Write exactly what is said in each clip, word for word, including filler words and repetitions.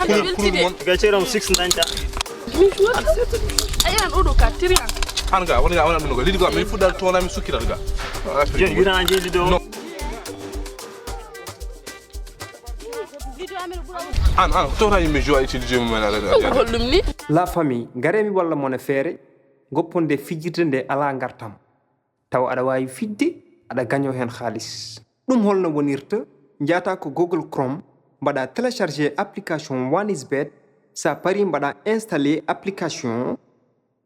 Pulul, pulul mon. Ga ceeram six dañta. Ayan oɗo ka tiriyan. An ga wala ga wala ɗum ga lidi ga min fuɗɗal toona min sukkiral ga. Jen wira an jeedi ɗo. No. An an tawta yimɓe jowa utilisé mum en ala. Ko holɗum ni? La famille, ngaree mi walla mon e feere, gopponde fijirde nde alaa ngartam. Tawa aɗa waawi fijde, aɗa gañoo heen haalis. Ɗum holno wonirta? Njaata ko Google Chrome, mbaɗa télécharger application One is Bet. Sa pari mbaɗa installer application.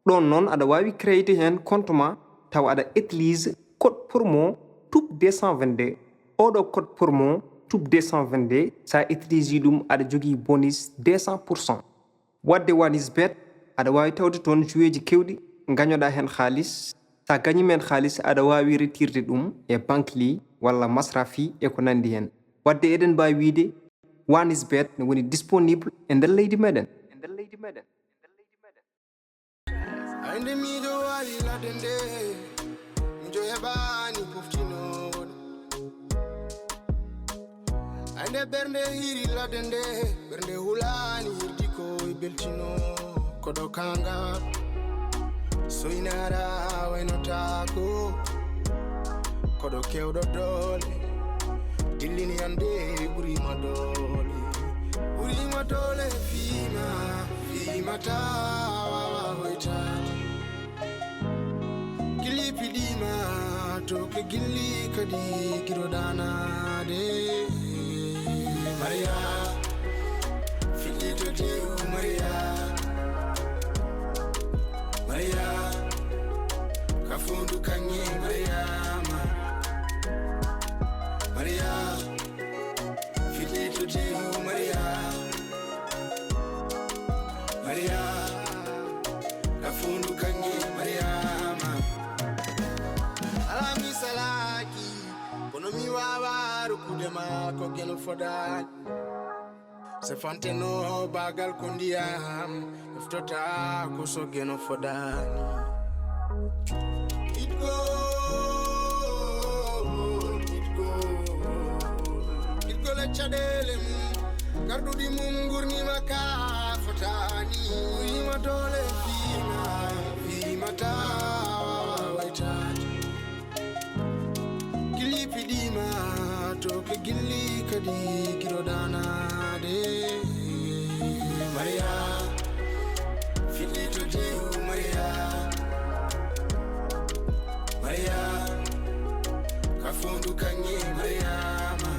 Ɗoon noon aɗa waawi créer heen compte ma, tawa aɗa utilise code promo tube deux cent vingt-deux. Oɗo code promo tube deux cent vingt-deux, sa utilise ɗum aɗa jogii bonus deux cent pour cent. Wadde One is Bet, aɗa waawi tawde toon joueeji keewɗi, ngañoɗaa heen haalis. Sa gañiima heen haalis, aɗa waawi retirde ɗum e Bankly walla Masrafi e ko nanndi heen. Wadde eɗen mbaawi wiyde One is Bet ne woni disponible e nder leydi meɗen. Ay nde miijo waali ladde nde, miijo heɓaani poftinoowo ɗum. Ay nde ɓernde hiiri ladde nde, ɓernde hulaani hirdi ko e beltino. Koɗo kaŋŋa soynaara waynotaako. Koɗo keewɗo doole, dillini annde ɓuriima doole. Ɓuriima doole fiima, fiima taa waawa hoytaade. Gilli piɗiima to ke gilli kadi giro danaade. Maria, fiɗɗi to diw Maria. Maria, ka fundu kaŋŋe Mariama. Maria, fiɗɗi to diw Maria. Maria, ka fundu kaŋŋe Mariama. Alaa mi salaaki, kono mi waawa rokkude ma ko geno fodaani. Se fanteno baagal ko ndiyam, eftota ko so geno fodaani. Itgo, itgo, itgo le caɗeele mum, garɗuɗi mum ngurnima ka fotaani. Uyima doole fiima, fiima taa waawa waytaade. Gilli piɗiima to ke gilli kadi giro danaade. Maria, fiɗɗi to diw Maria. Maria, ka fundu kaŋŋe Mariama.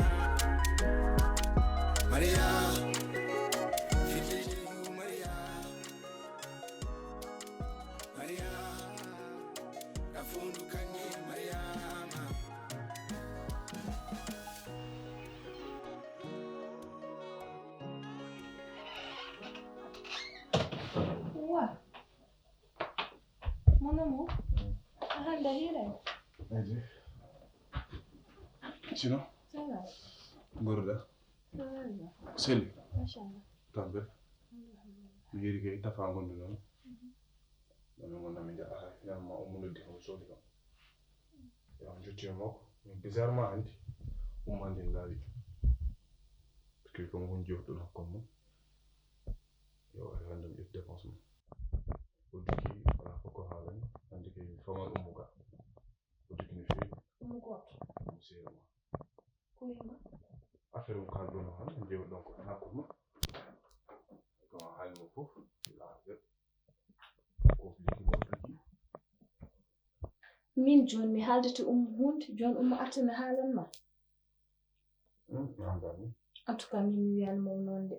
Maria, fiɗɗi to diw Maria. Maria, ka fundu kaŋŋe Mariama. Wa, mon amour, a haalda hiiray? Aji. Sinon? Ça va. Gorda? Ça va. Seli? Machallah. Tambe? Alhamdulillah. Mi yeeri kay tafa gondi noon. Ɗum noon wonno min njaɓa hay finalement o mo noddi kam o soodi kam. Yo on jottiima makko. Min bizarrement anndi. Umma anndi en laawi. Parce que comme won jewtuɗo hakkunde mum. Yo ari hannde mi ƴetti dépense mum. O dikki wala fof ko haalani. Anndi kay mi faman ummuka. O dikki no feewi. Ummu gooto. Ummu seeɗa ma. Ko wiyma? Affaire mum kaalduno han, jewɗon ko tan hakkunde mum. Ko haali mo fof, il a fait. Ko flic mo tuji. Min jooni mi haaldete Ummu huunde, jooni Ummu arta mi haalan ma. Hmm, mi haaldan ni. En tout cas, min mi wiyan mum noon de.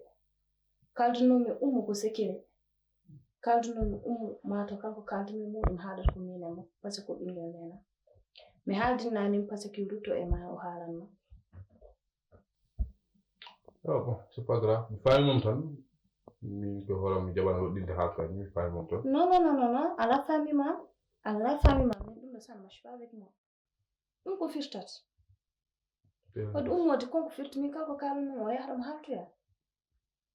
Kaaldunomi Ummu ko secret. Kaaldunomi Ummu maa to kanko kaaldumi muɗum haalat ko min e mo, parce que ko ɓinngel neena. Mi haaldinna nin parce que rutto e ma o haalan ma. Oh, bon, c'est pas grave. Mi faami mum tan. Min ko horam mi jaɓan waɗɗinde haala kadi. Mi faami mum tan. Non, non, non, non, non. Ala faami ma. Ala faami ma. Min ɗum ɗo ça ne marche pas avec moi. Ɗum ko firtat. Waɗi ummoode kon ko firti min kala ko kaalanmi mo o yahata mo haaltoya.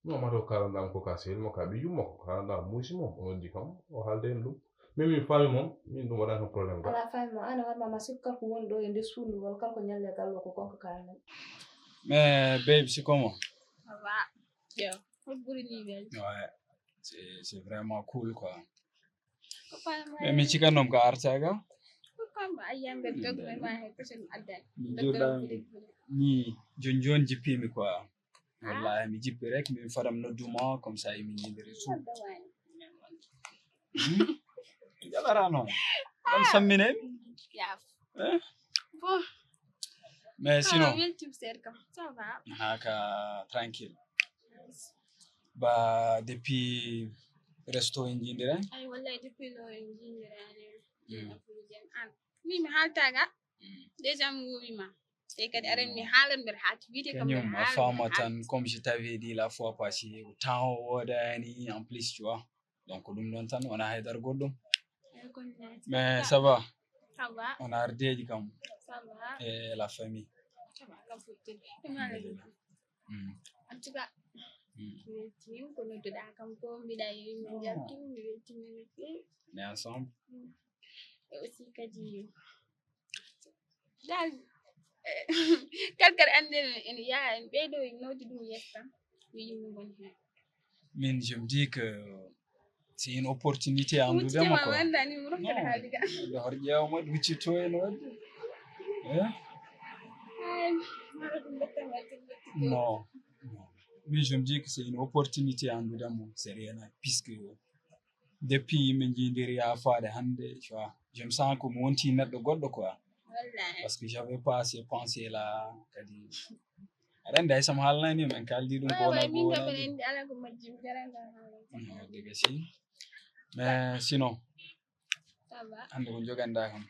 Non, mataw kaalanɗaa mo ko ka sehil mo, ka ɓiijum mo, ko kaalanɗaa muusi mo, o noddi kam, o haalda heen ɗum. Min mi faami moom, min ɗum waɗaani kam problème ka. Alaa faami mo, aan a waɗ ma ma sikku kala ko woni ɗo e nder suudu ngol, kala ko ñalle e galle o ko kon ko kaalanmi. Mais babe, c'est comment? Ça va. Yo. Hol ɓuri ni welta? Ouais, c'est c'est vraiment cool quoi. Ko fam Mais mi cikannom ko artaga. Ko fam ayyam be dog me ma he ko sen addan. Mi joɗɗa ni jon jon jippimi quoi. Wallahi mi jippi rek min fadam nodduma comme ça min yidiri su. Jaɓara noon. Ɗon samminen. Ya. Eh? Bon. Mais sinon, Welcome sir kam. Ça va? Haka tranquille. Ba depuis resto en jindiren. Ay wallahi depuis no en jindirani. Jena pour jen an. Ni mi haltaga. Déjà mi wowima. E kadi aren mi haalan mbeɗa haati wiide kam Kanyum a fama tan comme je t'avais dit la fois passée, o temps o wodani en plus tu vois. Donc ɗum ɗon tan wona haydara goɗɗum. Mais ça va, Ça va? On a ardeji kam Ça va? Et la famille. Ça va, kam fotti. Ɗum ala Alhamdulillah. Mm. En tout cas, Mm. mi weltini ko nodduɗa kam ko mbiɗa yewi mi jaltu mi weltini no feewi. On est ensemble. E aussi kadi dal kalkal annden en yaha en ɓeydo en nawdi ɗum yeeso tan mi yimmi ngon heen. Min je me dis que c'est une opportunité andude mo quoi. Wandani mo rokkata haali ga. Ɗo har ƴeewa ma ɗum citto en wadde. Eh? Ay, mara ɗum bettama. Non. Min je me dis que c'est une opportunité andude mo c'est rien puisque depuis min jindiri ha faade hannde tu vois, je me sens comme wonti neɗɗo goɗɗo quoi. Wallahi. Parce que j'avais pas ces pensées là kadi aɗa andi hay sam haalnani min kaldi ɗum ko wona Wallahi min kam gowona en andi ala ko majji mi jaranga haala. Dega si. Mais sinon Ça va? Hannde ko joganda kam.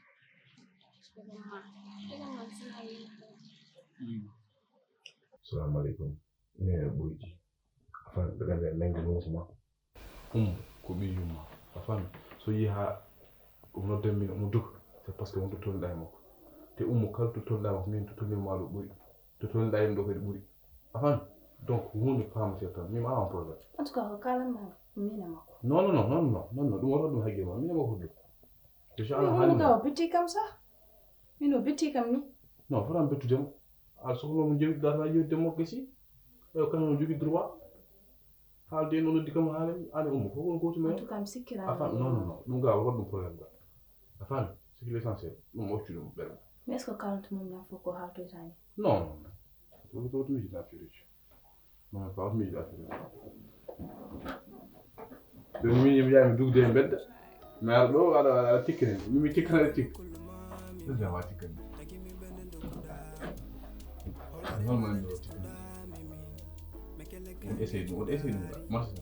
Jogamma. Jogamma sina yeeto. Mm. Assalamu alaikum. Mine ɓoydi. Afan ɓe ganda nangi mo kuma. Ummo ko ɓiy yumma a fami. So yeehi ha omo noddan min omo duka, c'est parce que on tottonɗa e makko. Te ummo kala tottonɗa makko min tottonɗa ma ɗo ɓuri. Tottonɗa e ɗo kadi ɓuri. A fami. Donc hunde pama seeɗa tan min ma awan problème. En tout cas ko kalanma min e makko. Non non non non non non ɗum wata ɗum haqqe ma min e makko ɗum. Déjà Min ala ummo haalima. Ga o betti kam sa. Min o betti kam ni. Non fotani bettudemo. Aɗa sohla mo jewi data yewtide mo gasi. E o kanum o jogui droit. Haalde en o noddi kam haala. Ani ummo fof kon gotum En en. Tout cas mi sikkira. A fami non non non ɗum ga waɗa ɗum problème ga. A fami. C'est l'essentiel. Ɗum occu ɗum ɓerɗe. Mais est ce que kalanta mum nan fof ko haaltoytani? Non non non. Ɗum ko ɗum miiji nafiruji. Non pas miiji nafiruji. Ɗum miiji mi yaami dugde e mbedda. Mi ara ɗo aɗa aɗa tikkani mi mi tikkana aɗa tikka. Ɗum jama tikkani. Non non non tikkani. On essaye ɗum on essaye ɗum ga. Marsa.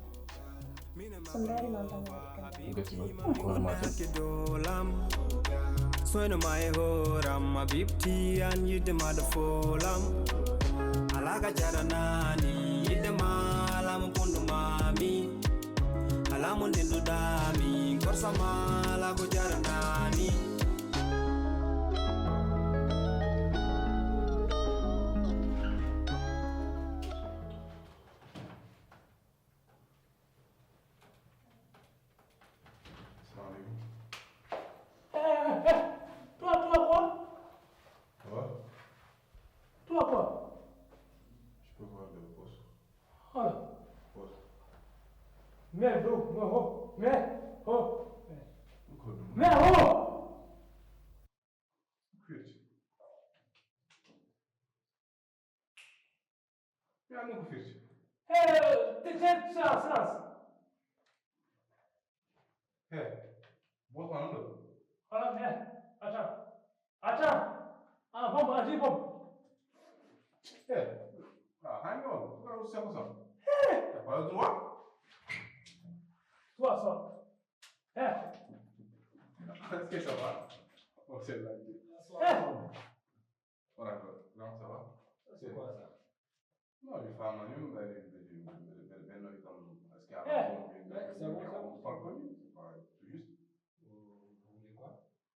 So ndaarima tan waɗi kam. Gati ma. Ko ma tan. Soyno ma e hooram ma bibti an yidde ma ɗo foolam. Alaa ka jaranani yidde ma alaa mo pondumami. Alaa mo ndenduɗami korsa ma alaa ko jaranani. Salam alaikum. Eh, eh, eh. Toi, toi, quoi? Ça va? Toi, quoi? Je peux voir le poste. Voilà. Poste. Mais, bro, mais, oh, mais, oh, mais. Encore demain. Mais, oh! Firti. Ya no ko firti. Hey, t'es, t'es, silence, silence. Hey, boss man ɗo. Voilà, mais, attends. Attends. Ah, bombe, vas-y, bombe. Hey. Ah, hang on. Pourquoi vous savez ça? T'as pas le droit. Toi, sors. Hey. Est-ce que ça va? Oh, c'est la vie. Hey. Oh, d'accord. Non, ça va? C'est quoi ça? Non, je femme, je me ben, ben, ben, non, comme, parce qu'il y a Eh, on, on, ouais, c'est bon, ça. On parle comme lui, c'est pas juste. Vous, vous voulez quoi?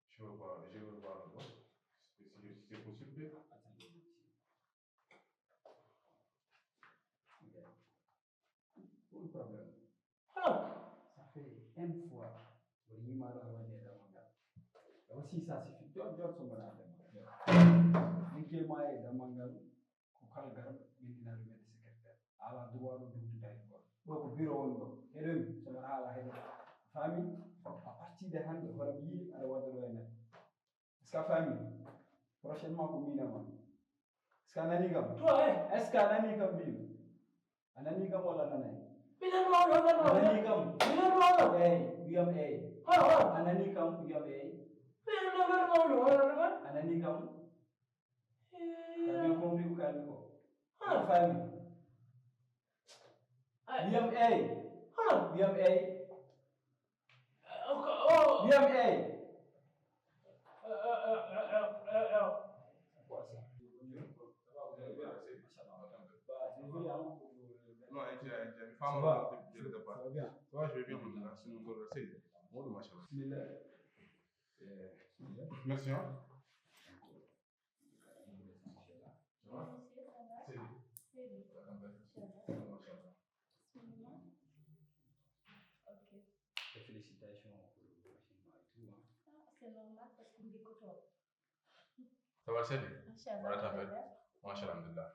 Je veux voir, je veux voir le boss. Si c'est possible. Attendez. Pour le problème. Ah! Ça fait une fois. Woni yimaaɗo a waɗi e damal ngal. E aussi ça suffit. Jot jot so mbaɗa damal ngal. Min kema e damal ngal. Ko kala garɗo ɓendina ɗum en secrétaire. A ala droit ɗo dugdude hay gooto. Wiro woni ɗo. Heɗoy, so mbaɗa haala heɗo. Faami? A partir de hannde, hono mi yii aɗa wadda ɗo e men. Est-ce que a faami? Prochainement ko miin e ma. Est-ce que a nanii kam? To, eh. Est-ce que a nanii kam mbiimi? A nanii kam walla a nanaay? Mi nanoo ɗo, nanoo. A nanii kam? Mi nanoo ɗo. Eey, wiyam eey. Hol, hol? A nanii kam, wiyam eey. Mi nanoo, nanoo ɗo, nanoo ɗo. A nanii kam? Eh. Ka mbiimi ko, mbiimi ko, kalmi ko. Ah. A faami? Ay. Wiyam eey. Hol? Wiyam eey. Eh, ok, oh. Wiyam eey. Eh, eh, eh, eh, eh, eh. Non, elle était là, elle était là. Femme, ça va? Ça va bien. Ça va, je vais bien, alhamdulillah. Sinon, ça va, c'est bon, machallah. Bismillah. Eh, merci, hein. Ça va? C'est bon. Machallah. Ok. Et félicitations pour le prochainement et tout, hein. Ah, c'est normal parce que on découvre. Ça va, c'est bien? Machallah. Voilà, t'as fait. Machallah, alhamdulillah.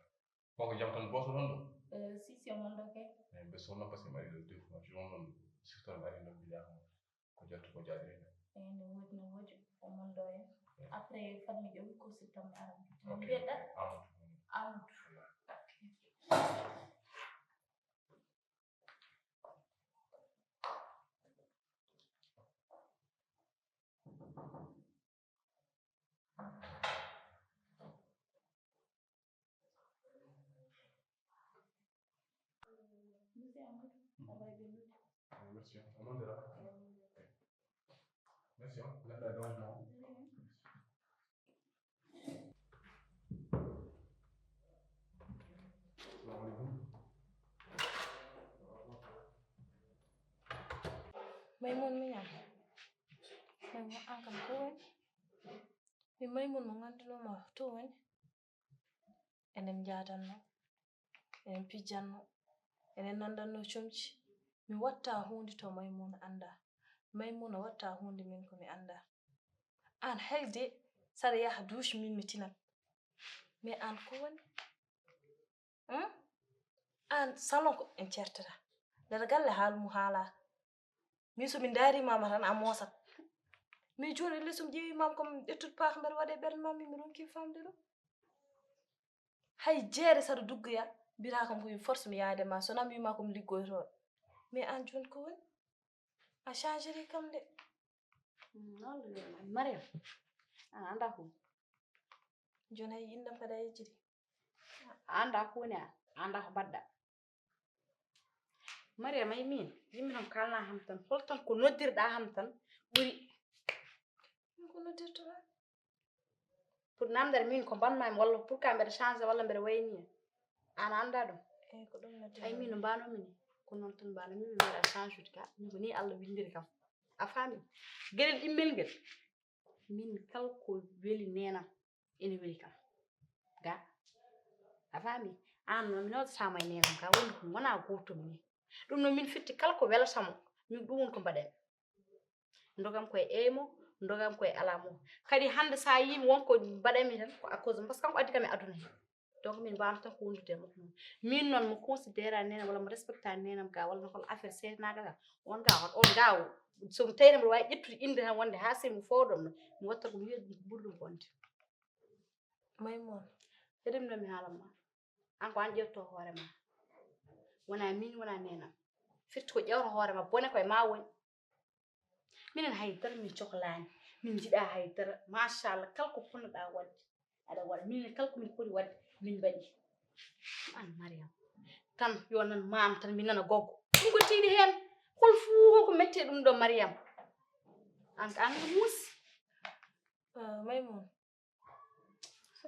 Bon, ko jam tan, boso non ɗum? Euh, si, si, on ɗo kay. Eh, ɓe sonno parce que mi ari ɗo deux fois. Je vois mon sister mi ari ɗo, mbiɗa ko jattu ko jaari. Eh, no woodi, no woodi, o mon ɗo en. Eh. Après, famille ɗum ko si tan mi aran. Ok, ok. Mbiyeɗa? Amadou. Amadou. Voilà. Ok. Monsieur Amadou, ça va bien? Merci. Amadou, là. Merci, hein. Là, là, là, non. Maymun miñam. Maymun an kam ko woni? Mi Maymun mo nganndunooma to woni? Enen njaadanno, enen pijjanno, enen nanndanno comci. Mi watta huunde to Maymuna annda. Maymuna watta huunde min ko mi annda. Aan hay de saɗa yaha duuci min mi tinan. Mais aan ko woni? Hmm? Aan salon ko en certata. Nder galle haalu mu haalaa. Min so mi ndaari mama tan a moosat. Mais jooni le so mi ƴeewi mama ko mi ƴettude paaka mbeɗa waɗa e ɓernde ma min mi ronki famde ɗum. Hay jeere saɗa duggoya mbira kam ko force mi yaade ma so nan mbima ko mi liggoytooɗo. Mais aan jooni ko woni? A changeri kam de. Mm, noon le Mariam. An annda ko. Jooni hay innam kadi a yejjiti. A annda ko woni a annda ko mbaɗɗa. Mariam ay min yimɓe tan kalna ham tan hol tan ko noddirɗa ham tan ɓuri. Min ko noddirtoɗa? Pour namdere min ko mbanmami walla pour ka mbeɗa changé walla mbeɗa wayni en. An annda ɗum? Eyyi ko ɗum noddirmi. Ay min no mbanomi ni ko noon tan mbanomi mi mbaɗa changé ka min ko ni Allah windiri kam. A faami? Gueɗel ɗimmel ngel min kala ko weli nenam ene weli kam ga. A faami? An noon mi noddatama e nenam ga woni ko gona gotum ni. Ɗum noon min fitti kala ko welatamo min ɗum woni ko mbaɗen. Dogam koye eymo, dogam koye alamo. Kadi hannde sa yii wonko mbaɗanmi tan ko à cause par ce que kanko addi kam e aduna he. Donc min mbawata tan ko wondude e makko noon. Min noon mo considéra nenam walla mo respecta nenam ga walla hol affaire seedenagal ga on ga on ga so tawi mboɗo wawi ƴettude inde tan wonde ha sey mo fowdom no mi watta ko mi wiya ɓuri ɗum bonde. Maymoon, heɗim no mi haalan ma. An ko an ƴewto hoore ma. Wona min wona nenam. Firti ko ƴewta hoore ma bone koye ma woni. Minen haydara min cohlani min jiɗa haydara machallah kala ko ponnoɗa wadde aɗa waɗa minen kala komin poti wadde min mbaɗi. An Mariam tan yo nan mam tan mi nana goggo ɗum ko tiiɗi hen hol fuu hol ko mette ɗum ɗo Mariam. An ko an ko muusi. Maymun.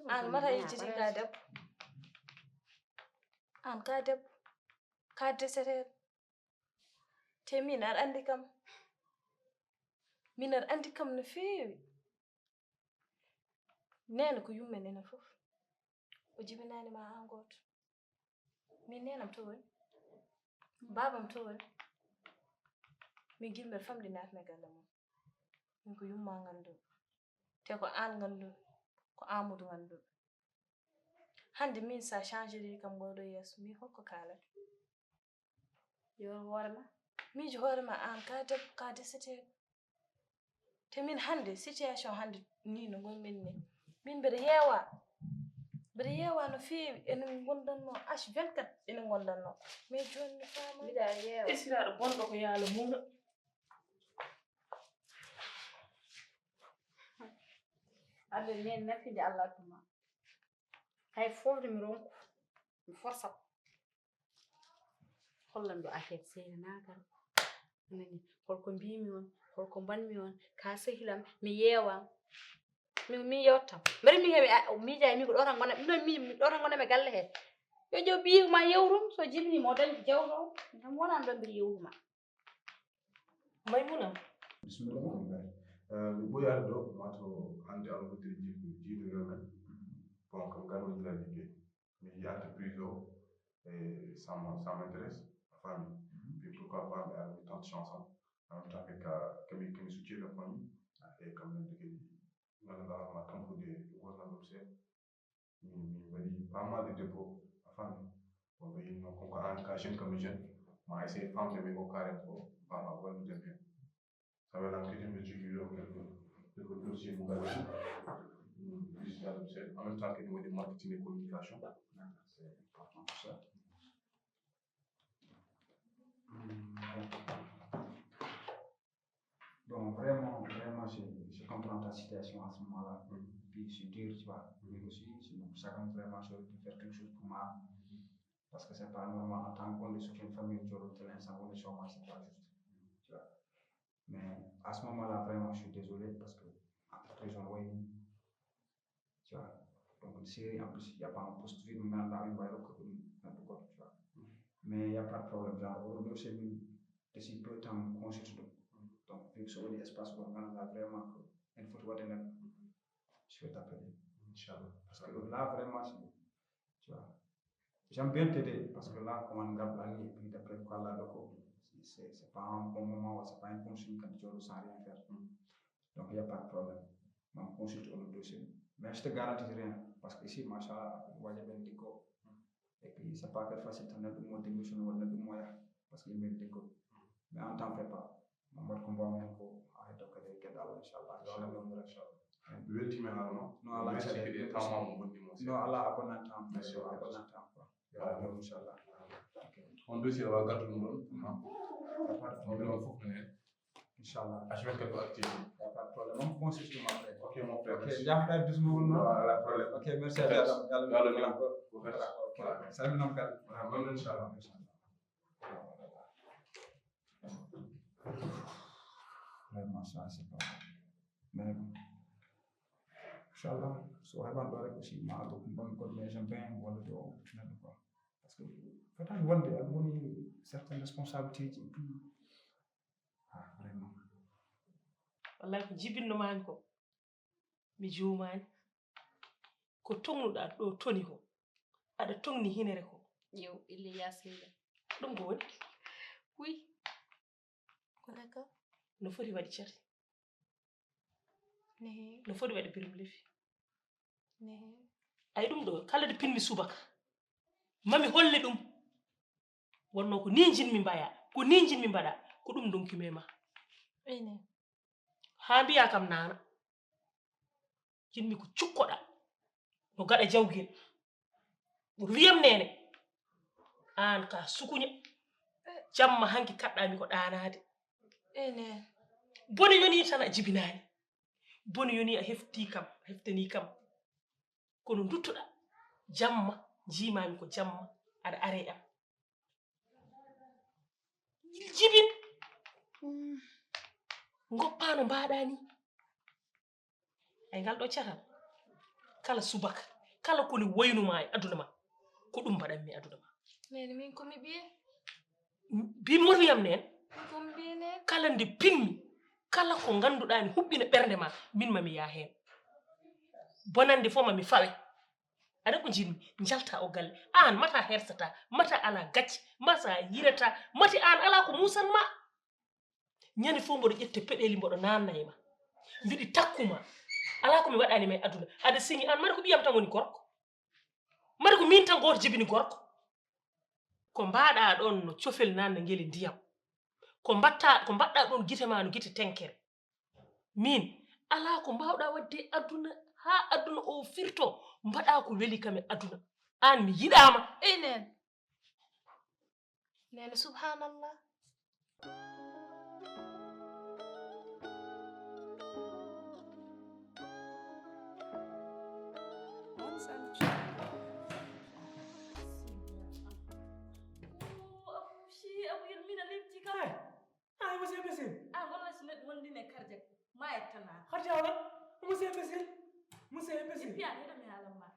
An mata yejjiti ka debbo. An ka debbo ka deseteɗo. Te min aɗa anndi kam. Min aɗa anndi kam no feewi. Neene ko yummen enen fof. O jibinaani ma aan gooto. Min neenam to woni? Baabam to woni? Min gila mbeɗa famɗi naatna galle mum. Min ko yumma ngannduɗo. Te ko aan ngannduɗo. Ko Amadou ngannduɗo. Hannde min sa changeri kam ngooɗo yeeso min hokko kaalata. Yo hoore ma. Miijo hoore ma aan, ka debbo, ka deseteeɗo. Te min hannde, situation hannde ni no ngonmin ni. Min mbeɗa yeewa. Mbeɗa yeewa no feewi. Enen ngondanno H vingt-quatre, enen ngondanno. Mais jooni mi faama. Mbiɗa yeewa. Esiraaɗo bonɗo ko yaala muuɗo. Adda neen nafinde Allah tuma. Hay fof de mi ronku. Mi forsa ko. Hollan ɗo affaire seyna nagal. Nani, holko mbimi on, holko mbanmi on, ka sehilam, mi yeewam. Mi, mi yewtam. Mbari mi heɓi, a, miija e mi ko ɗo tan ngona, ɗum mi, mi ɗo tan ngona mi galle he. Yo ƴew ɓiyi ma yewrum, so jibini mo dañi jawɗo, ngam wonan ɗon mbiɗa yewruma. Maymuna. Bismillah. Eh, mi ɓooyaani ɗo, mato hannde Allah hoddiri jiidu, jiidu men. Bon, kam ngal woni ngal liggey. Mi yii entreprise o, e ça m-, ça m'intéresse, a faami. Puis pourquoi pas mi ara mi tente chance am. En même temps, que, que mi, que mi soutien la famille. E kam men de kadi, ngannduɗaa ma tampude ngurndan ɗum seeɗa. Min, min mbaɗi pas mal de dépôt, a faami. Bon, ɓe yinno kon ko an ka jeune comme jeune. Ma essayer famde min ko karen ko, mbaawa wallude men. Sabu lan kadi mbiɗa jogii ɗo quelque, quelque dossier mo ngal waɗi. Mm, digital, c'est, en même temps kadi mi waɗi marketing et communication. C'est important ça. Mm, bon. Bon, vraiment, vraiment, je, je comprends ta situation à ce moment-là. Mm. Puis c'est dur, tu vois. Mm. Mais aussi, c'est, chacun vraiment essaie de faire quelque chose pour moi. Parce que c'est pas normal en tant que condition qu'une famille, tu vois, c'est pas juste. Tu vois. Mais à ce moment-là, vraiment, je suis désolé parce que entreprise, on voit, tu vois. Donc, une série, en plus, il n'y a pas un poste vide, mais on a une baille, tu vois. Mais il n'y a pas de problème. Genre, aujourd'hui, c'est une, d'ici peu de temps, on consulte. Donc, vu que c'est un espace où on a vraiment une photo de net, je vais t'appeler. Inch'Allah. Parce que là, vraiment, c'est, tu vois, j'aime bien t'aider parce que là, comment on regarde la nuit, et puis d'après quoi, là, le coup, c'est, c'est pas un bon moment, c'est pas une consigne quand tu dois sans rien faire. Mm. Donc, il n'y a pas de problème. On consulte le dossier. Mais je te garantis rien. Parce que ici, machallah, on voit bien des gars. Et puis, c'est pas que facile, t'en as du moins d'émission, on a du moins, parce qu'il met des gars. Mais on t'en fait pas. Mo mbaɗ ko mbaawmi heen ko, haa heddo kadi e geɗal, inchallah. Yo Allah wondu, inchallah. Mi weltiima e hoore ma. No, Allah mi weltii kadi e tawma mo bonni mo seeɗa. No, Allah abonnan tan. Merci, merci. Abonnan tan quoi. Yo Allah wondu, inchallah. Ok. On dossier wa gartu ɗum ɗon. On ɗon fof ne heen. Inchallah. H vingt-quatre ko actif. Y a pas de problème. On consulte ma après. Ok, mon frère. Ok, merci. Jam ɗa doucement non? Voilà, problème. Ok, merci à toi. Yalla, yalla, yalla. Ok. Voilà. Salminam kadi. Voilà, bonne, inchallah. Vraiment, ça, c'est pas. Mais bon. Inchallah, so heɓan ɗo rek aussi, ma ɗo ko mbaɗmi code mais j'aime bien walla ɗo neɗɗo quoi. Parce que fotani wonde aɗa woni certaines responsabilités et puis, ah, vraiment. Wallahi ko jibinno mami ko. Mi juumaani. Ko tognuɗaa ɗo toni ko, aɗa togni hinere ko. Ƴeew, ille yaasinga. Ɗum ko woni? Oui. Ko naka? No foti waɗi cati. Nehe. No foti waɗi birum lefi. Nehe. Ay ɗum ɗo, kala nde pinmi subaka, mami holle ɗum. Wonno ko ni jinmi mbaya, ko ni jinmi mbaɗa, ko ɗum donki mema. Ene. Haa mbiya kam nana. Jinmi ko cukkoɗa. No gaɗa jawgel. Wiyam nene. An ka sukuña. Jamma hanki kaɗɗami ko ɗanade. Ene. Bone yoni tan a jibinani. Bone yoni a hefti kam, a heftani kam. Kono duttuɗa. Jamma, jimami ko jamma. Aɗa are am. Jibin. Ngoppa no mbaɗa ni. Ay ngal ɗo catal. Kala subaka, kala koni waynu ma e aduna ma. Ko ɗum mbaɗanmi aduna ma. Nene min ko mi ɓiye. Bi morwiyam nen. Min ko mi ɓiye nen. Kala nde pinmi, kala ko ngannduɗaa ne huɓɓina ɓernde ma, min ma mi yaa heen. Bonande fof ma mi fawe. Aɗa ko jinmi, njalta o galle. Aan mata hersata, mata ala gacce, mata yirata, mati aan ala ko musan ma. Ñande fof mboɗo ƴette peɗeli mboɗo nanna e ma. Mbiɗi takkuma. Ala ko mi waɗani ma e aduna. Aɗa siñi aan mata ko ɓiyam tan woni gorko. Mata ko min tan gooto jibini gorko. Ko mbaɗa ɗon no cofel nan no ngeli ndiyam. Ko mbatta, ko mbaɗɗa ɗon gite ma no gite tenkere. Min, alaa ko mbaawɗa waɗde e aduna, haa aduna o firto, mbaɗa ko weli kam e aduna. Aan mi yiɗaama. Ey neen. Nene, subhanallah. Hey, ah, monsieur, monsieur. Ah, wallahi, so neɗɗo wondii e karjak, ma yettana. Harja wala? Monsieur, monsieur. Monsieur, monsieur. Piya, neɗɗo mi haalan ma.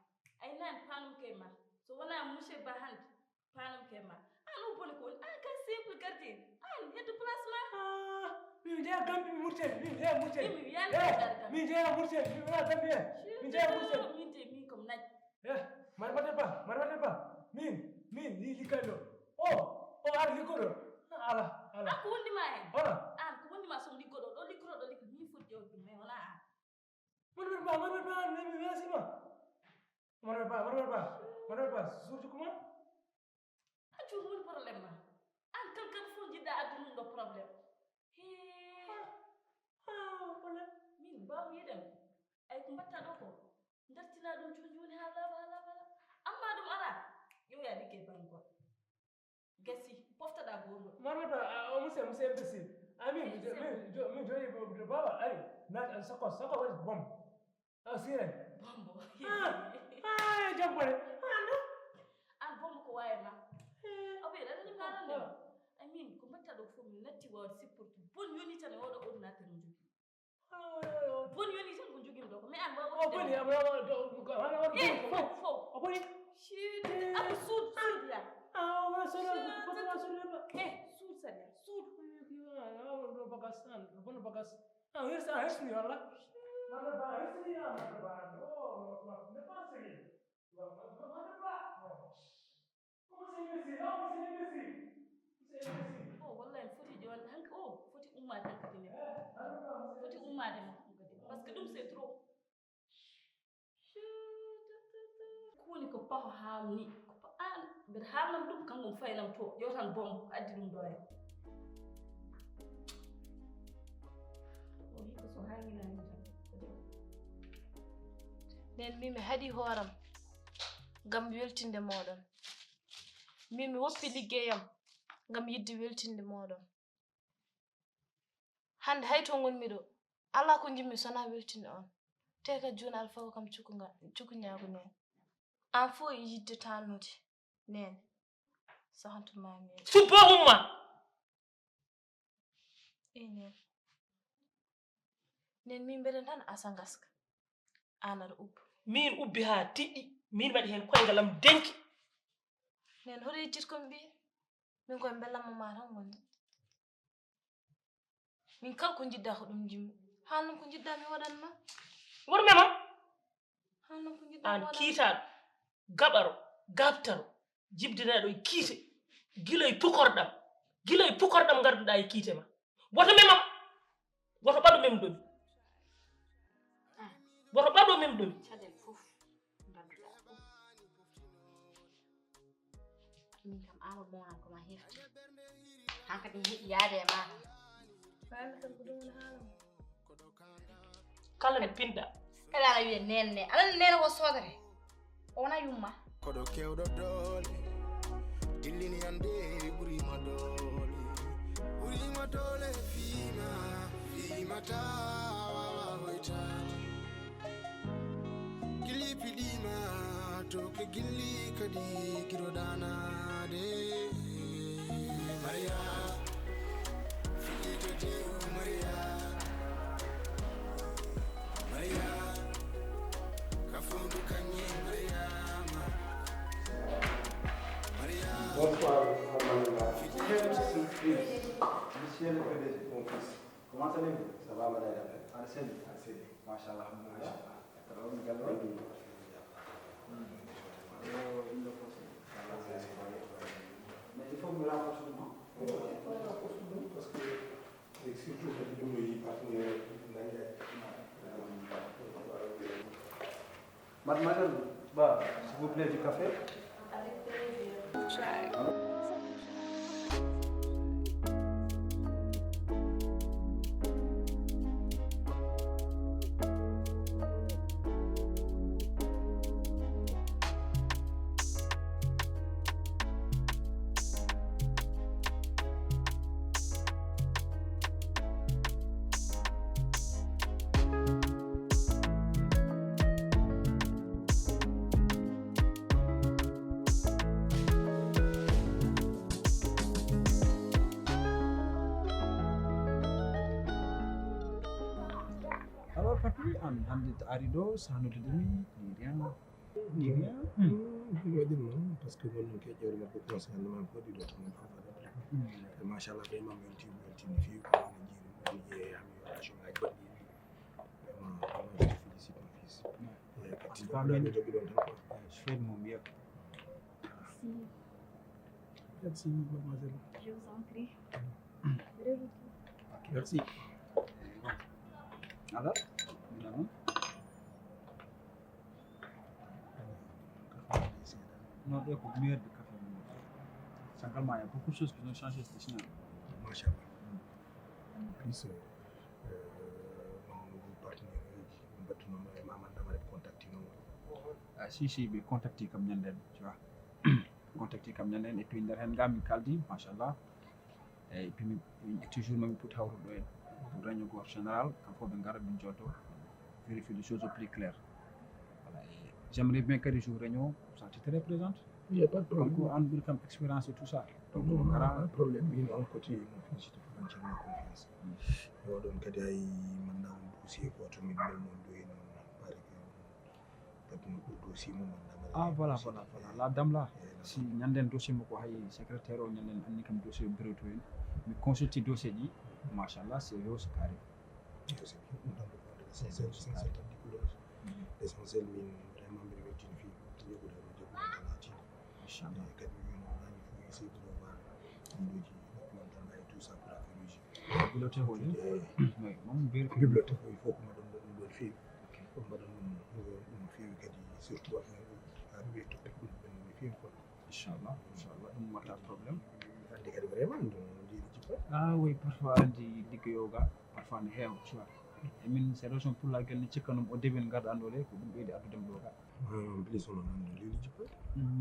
Ay, naan paanum kay ma. So wonaa monsieur Ba hannde, paanum kay ma. Aan o boni ko woni? Aan kay simple gardien. Aan heddo place ma. Ah, min jeya Gambi, mi Mauritanie, min jeya Mauritanie. Min, mi yaani. Eh, Gambi. Min jeya Mauritanie, min wona Gambien. Min jeya Mauritanie. Min de, min ko mi naj. Eh, Marmata Ba, Marmata Ba. Min, min, ni ligganɗo. O, o ar liggoɗo. Ala, ala. Aan ko wondi ma heen? Wala. Aan ko wondi ma so mi liggoɗo, ɗo liggoɗo, ɗo liggoɗo. Min foti ƴewde ɗum, mais wonaa aan. Marmata Ba, Marmata Ba, aan, mi, mi welsiima. Marmata Ba, Marmata Ba, Marmata Ba, suudu kuma? Accu woni problème ma. Aan kala kala fof njiɗɗa addu ɗum ɗo problème. Hee. Ah, ah, problème. Min mbaaw yiɗen. Ay ko mbatta ɗo ko. Dartina ɗum jooni jooni haa laaɓa, haa laaɓa, haa laaɓa. Amma ɗum ara. Yo ya liggey bangol. Gasi, poftoɗa goongol. Marmata, ah, oh, monsieur, monsieur imbécile. Ah, min, mi jo-, min, jo-, min jooɗi bo, bo, baba, ari. Naati an soko, soko waɗi bom. Ah, sire. Bombo. Ah, ah, jabbore. Ah, no? Aan bombo ko waawi ma. Eh. Aɓe, aɗa ni haalande ma. Ah. Ay min, ko mbatta ɗo fof, mi natti waawde sipportu. Bon yoni tan e oɗo ordinateur mo jogii. Ah, oui, oui, oui. Bon yoni tan ko jogimi ɗo ko, mais aan waawde. O boni, aɓe wawa ɗo, ko, ko, ko, ko, eh, fof, fof. O boni? Shit, eh, aɓe suud, suud ya. Ah, o wona solo, shit, ko, ko, ko, solo ba. Eh, suud sariya, suud. Ah, ah, ɗo bagas tan, ɗo bono bagas. Ah, hirsa, ah, hirsini walla? Walla ba, hirsini ya, walla ba. Oh, ne pas sérieux. Walla ba, walla ba. Oh. Monsieur imbécile, oh, monsieur imbécile. Monsieur imbécile. Oh, wallahi, mi foti ƴoon-, hank-, oh, foti ummaade hankadi ne. Eh, walla ba, monsieur imbécile. Foti ummaade mo hankadi. Parce que ɗum, c'est trop. Ko woni ko paho haalni? Ko pa-, aan, mbeɗa haalnan ɗum, kanko mo faynam to, ƴeewtan boom, addi ɗum ɗo en. O wi ko so haalni tan. Nden min mi haɗi hooram ngam weltinde mooɗon. Min mi woppi liggeyam ngam yiɗde weltinde mooɗon. Hannde hay to ngonmi ɗo, alaa ko njiɗmi so wonaa weltinde on. Te ka juun alfaw kam cuku nga, cuku ñaago neen. Aan fof e yiɗde tannude neen. Sahantu maami en. Subbo umma! Enen. Nen min mbeɗen tan asa ngaska. Aan aɗa ubba. Min ubbi haa tiɗɗi. Min waɗi heen koyngal am denki. Nen hoto yejjit ko mbiy. Min koye mbellamma ma tan woni. Min kala ko njiɗɗa ko ɗum njimmi. Haa noon ko njiɗɗa mi waɗan ma. Worme ma. Haa noon ko njiɗɗa mi waɗan ma. Aan kiitaaɗo, gaɓaro, gaabtaro, jibdinaaɗo e kiite. Gila e pukorɗam. Gila e pukorɗam ngarduɗaa e kiite ma. Woto memam. Woto ɓaɗu memɗomi. Woto ɓaɗu memɗomi. Caɗeele fof ngadduɗaa fof. Min kam, Amadou Mohamed ko ma hefti. Hankadi mi heɓi yaade e ma. Faami tan ko ɗum woni haala ma. Kala nde pinɗa. Kala ala wiya nene ne. Ala nene ko sodere. O wona yumma. Koɗo kewɗo doole. Dillini ande ɓurima doole. Ɓurima doole fiima. Fiima ta wawa hoytaade. Gilli piɗima to ke gilli kadi giroɗanade. Maria, fijita tew Maria. Maria, kafundu kanye Maria. Maria. Bonsoir, Maria. Quelle surprise. Monsieur le P D G, mon fils. Comment allez-vous? Ça va, madame? Aɗa selli? Aɗa selli. Machallah, alhamdulillah. Machallah. Aɗa woni galle o? Alhamdulillah. Hmm. Yo, ɗum ɗo fof. Mais il faut que mi renforce ɗum, hein? Il faut renforcer ɗum, parce que, et surtout, kadi ɗum ɗo yi partenaire, nangue. Mademoiselle Ba, s'il vous plaît, du café. Avec plaisir. Try. Wi an hannde to ari ɗo, sa noddude mi, ni rien. Ni rien. Hmm, ɗum waɗi noon, parce que gonɗum ke ƴeewre makko concerne ma ko ɗiɗo tan fof. E machallah, vraiment mi weltiima, mi weltiima no feewi, ko woni jiiri, woni jeeyami relation ngaji baɗɗi. Vraiment, vraiment, je te félicite, mon fils. E kadi joɓɓiɗon tan quoi. Feeɗi mum yeeɓ. Merci, mademoiselle. Je vous en prie. Merci. Alors, finalement, non, ɗo ko meilleur de café. Sangal ma, il y a beaucoup de choses qui ont changé, c'est génial. Machallah. En plus, euh, euh, on a partenaire, on va tout nommer, maman Damare contacté nous. Ah, si, si, ɓe contacté kam ñande, tu vois. Contacté kam ñande, et puis nder hen ga min kaldi, machallah. Et puis mi toujours mami put hawruɗo en pour réunion goto général, kam fof ɓe ngara min jooto, vérifier les choses au plus clair. Voilà, et j'aimerais bien kadi jour réunion, ça tu te représentes. Il n'y a pas de Donc problème. An ɓuri kam expérience et tout ça. Donc Non, on non, gara pas de problème. Min on côté, mon fils, je te fais entièrement confiance. Yo ɗon kadi ay manna on dossier goto min bel mon doyi non. Pare que peut-être no ɗo dossier mum on. Ah voilà, voilà, voilà. La dame là, si ñanden dossier mo ko hay secrétaire o ñanden anni kam dossier bureau to en. Mi consulti dossier ji, machallah, c'est yo c'est carré. Yo c'est bien. Ɗum tan ko wonde l'essentiel, l'essentiel tan ɗi couleur. L'essentiel min vraiment mbiɗa weltini fii jogude mo jogude tan hatide. Machallah. E kadi min o nani fof essayer de voir ɗiɗoji documentaire et tout ça pour affaire uji. Bibliothèque o ni. E Oui, moom vérifié. Bibliothèque o il faut ko mbaɗon ɗum ɗon feewi. Ko mbaɗon ɗum ɗum feewi kadi surtout affaire arrivé topic ɗum ɗon no feewi quoi. Inchallah, inchallah, ɗum watta problème. Hannde kadi vraiment ɗum leydi jippa. Ah oui, parfois andi liggeyoga, parfois ne heewa, tu vois. Et min c'est raison pour laquelle ni cikkanum au début ngarɗan ɗo ɗe ko ɗum ɓeydi addudem ɗo ga. En plus on a même leydi jippa.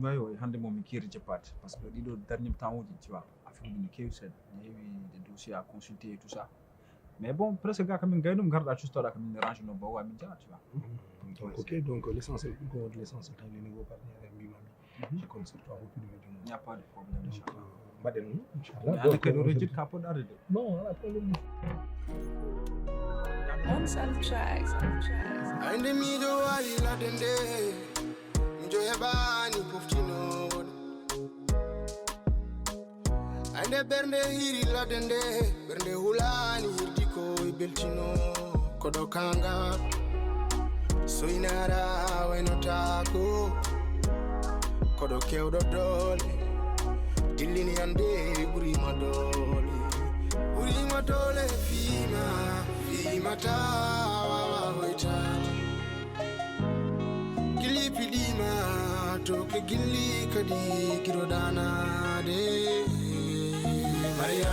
Way way, hannde moom mi kiiri jippaade parce que ɗiɗo dernier temps uji, tu vois, affaire uji ne keewi seeɗa, ne heewi des dossiers à consulter et tout ça. Mais bon, presque ga kamin gaynum garɗa custoɗa kamin range no bawa min jaa, tu vois. Donc ok, donc l'essentiel ko wonde l'essentiel tan le nouveau partenaire mbimami. Je compte sur toi pour plus de Il n'y a pas de problème, Donc inchallah. mbaɗen ɗum Mais inchallah. hannde kadi o rejit ka poɗɗa arde de. Non, ala problème. On Sun Tracks. Ande miɗo wawi ladde nde miɗo heɓani poftinooɗo. Ande ɓernde hiri ladde nde ɓernde hulani hirdi ko e beltino. Koɗo kanga soynara waynotaako. Koɗo kewɗo doole dillini ande ɓurima doole. Ɓurima doole fiima fiima ta wawa hoytaade. Gilli piɗima to ke gilli kadi giro danade. Maria.